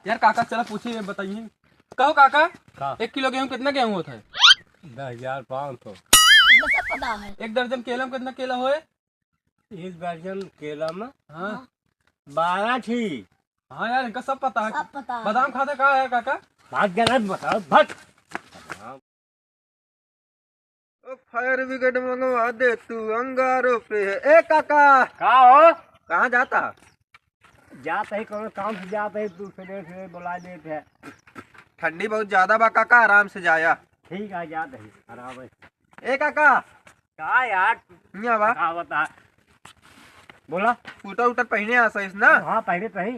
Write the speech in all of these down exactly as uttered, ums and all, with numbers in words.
यार काका, चला पूछी, ये बताइए। कहो काका, का? एक किलो गेहूँ कितना गेहूँ होत है? दस हजार पाँच सौ। ये सब पता है। एक दर्जन केला में कितना केला होए? एक दर्जन केला में हाँ। बारह ठी। हाँ यार, इनका सब पता है। सब पता है। बादाम खाते का है काका? भाग जा रे, बताओ, भाग। ओ, फायर ब्रिगेड मंगवा दे तू, अंगारों पे है। ए काका! का हो? कहाँ जाता? जात है, कोनो काम से जात है, तू सवेरे सवेरे बुला देत है। ठंडी बहुत ज्यादा बा काका, आराम से जाया। ठीक है, जात है, आराम है। ए काका! का यार? हियाँ बा। का बता? बोला। स्वेटर उटर पहिने आ सही ना? हाँ, पहिने तो ही।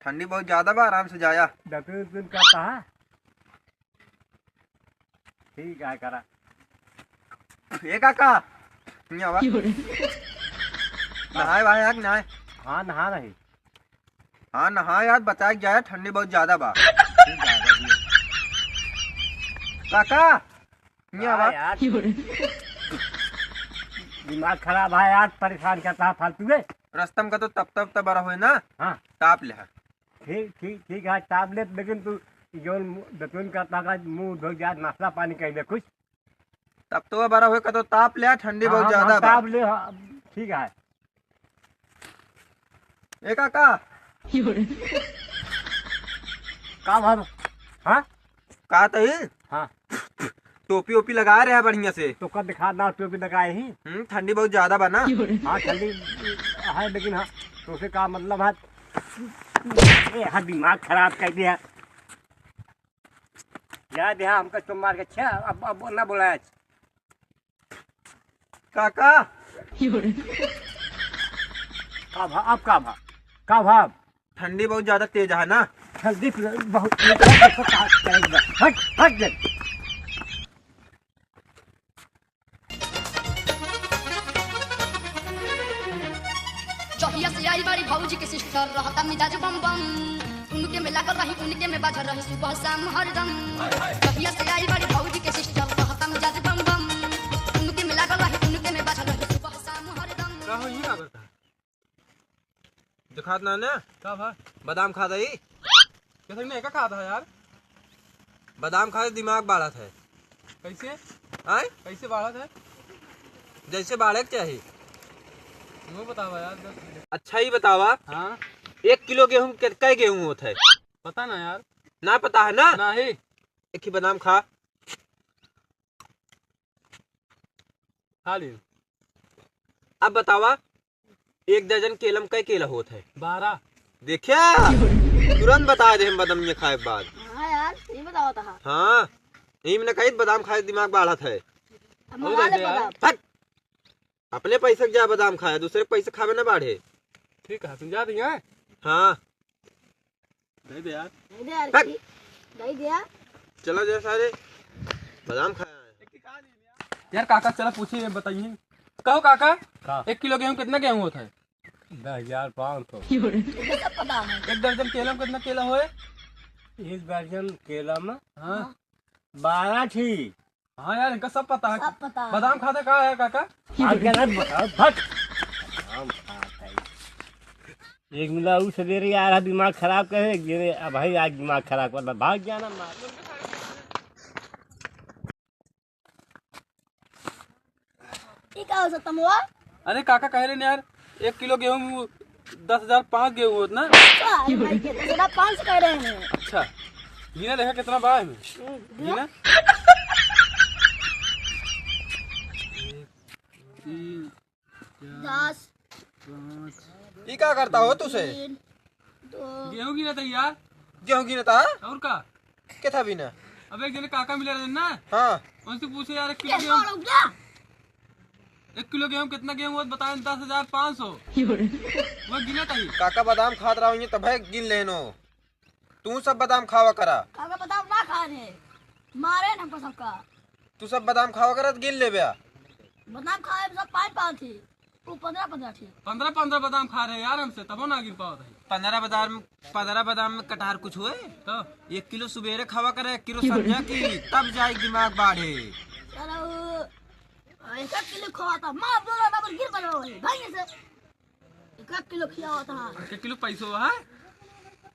ठंडी बहुत ज्यादा बा, आराम से जाया। दतुन उतुन करता है? ठीक है, करा। ए काका, हियाँ बा। क्यों रे? नहाए वाए आ कि नाय? हाँ, नहा रही। हाँ, नहा यार, बचा के जाया, ठंडी बहुत ज्यादा बा। ठीक है, कर दिया। काका, हियाँ हाँ बा। यार। क्यों रे? दिमाग खराब है यार, परेशान करता है फालतू में। रस्तम का तो तप तप तब बड़ा होए ना, हाँ। ताप ले। ठीक, ठीक, ठीक है, ताप ले, लेकिन तू जौन दतुन का ताका मुंह धो जा, नाश्ता पानी कर ले कुछ। तब तो बड़ा होए का तो ताप ले, ठंडी हाँ, बहुत हाँ, ज्यादा हाँ, बा। ताप ले, हाँ, ठीक है। ए काका। का भाव? हाँ? का तही? हाँ। टोपी ओपी लगा रहे हैं बढ़िया से। तो कब दिखा ना टोपी लगाए ही? हम्म, ठंडी बहुत ज्यादा बा ना। हाँ, ठंडी है, लेकिन हाँ, तो से का मतलब है? ए, हाँ, दिमाग खराब कर दिया। जा दे, हाँ, हमका तो मार के अच्छा, अब, अब ना बोला। काका। का भा, अब का भा? का भा? ठंडी बहुत ज्यादा तेज है ना? ठंडी बहुत तेज है, देखो का तेज है। हट, हट दे। जहिया से आई बाड़ी भौजी के सिस्टर, रहता मिजाज बम बम। उनके में लागल रही, उनके में बाझल रही सुबह शाम हरदम। जहिया से आई बाड़ी भौजी के सिस्टर, रहता मिजाज बम बम। उनके में लागल रही, उनके में बाझल रही सुबह शाम हरदम। का हो, ये का करता है? दिखात ना ने? का भा? बादाम खा दई। कैसे नहीं, का खाता है यार? बादाम खाए दिमाग बाढ़त है। कैसे? आय? कैसे बाढ़त है? जैसे बाढ़े के चाही। वो बतावा यार, दस। अच्छा ही बतावा। हाँ। एक किलो गेहूं के कै गेहूं होत है? पता ना यार। ना पता है ना? नहीं। एक ही बादाम खा। खा लियो। अब बतावा, एक दर्जन केला में कै केला होत है? बारह। देखा, तुरंत बता दे हम बादाम ये खाए के बाद। हाँ यार, ये बतावा था। हाँ, यही मैंने कही बादाम खाए दिमाग बाढ़त है। अब मंगा ले बादाम। हट, अपने पैसे के जा बादाम खाए, दूसरे के पैसे खावे ना बाढ़े। ठीक है, तुम जा रही हैं? हाँ। दे दे यार। दे दे यार, हट। की-, दे दे यार। चला जा सारे, बादाम खाया है। यार काका, चला पूछे, ये बताइए। कहो काका, का? एक किलो गेहूं कितना गेहूं होत है? दस हजार पाँच सौ। ये सब पता है। एक दर्जन केला में कितना केला होए? एक दर्जन केला में हाँ। बारह ठी। हाँ यार, इनका सब पता है। सब पता है। बादाम खाते का है काका? आज के रात बताओ, फट। बादाम खाते हैं। एक मिला ऊ सवेरे आ रहा, दिमाग खराब करे, गिरे, अब भाई आज दिमाग खराब कर, भाग जाना मार। ई का हो सकता मोआ? अरे काका कह रहे ने यार, एक किलो गेहूं में दस हजार पाँच गेहूं होत ना? अरे भाई के दस हजार पाँच सौ कह रहे हैं। अच्छा, गिना देखा कितना बा एमे? हम्म, गिना। गिना। एक, तीन, चार, दस। पाँच। ई का करता हो तू से? तीन, दो। गेहूं गिनत है यार। गेहूं गिनत है? और का? के था बिना? अब एक जने काका मिले रहे ना। हाँ। उनसे पूछे यार, एक किलो गेहूं, एक किलो गेहूं कितना गेहूं होत बताए, दस हजार पाँच सौ। वो गिनत है। काका बादाम खात रहा हूँ, तब गिन लेनो। तू सब बादाम खावा करा। काका बादाम ना खा रहे, मारे न हमको सबका। तू सब बादाम खावा करा त गिन लेबे। बादाम खाए में सब पाँच पाँच थी, वो पन्द्रह पन्द्रह थी। पन्द्रह पन्द्रह बादाम खा रहे यार हमसे, तबो ना गिन पावत है। पन्द्रह बादाम, पन्द्रह बादाम में कटहर कुछ हुए? तो? एक किलो सुबेरे खावा करे, एक किलो संझा की, तब जाए दिमाग बाढ़े। चलो, एक एक किलो खवाता, मार बोला ना, पर गिर पड़ा वही, भाई से। एक एक किलो खियावा था। एक किलो पैसो है?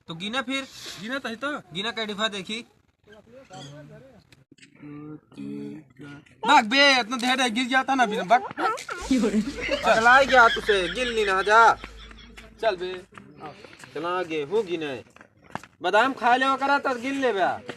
तो गिना फिर। गिना तही तो। गिना कैडिफा देखी। भाग बे, इतना ढेर है, गिर जाता ना बिना, भाग। पगला गया तुसे, गिन ली ना जा। चल बे। चला गेहूं गिने। बादाम खा ले ओकरा त गिन लेबे।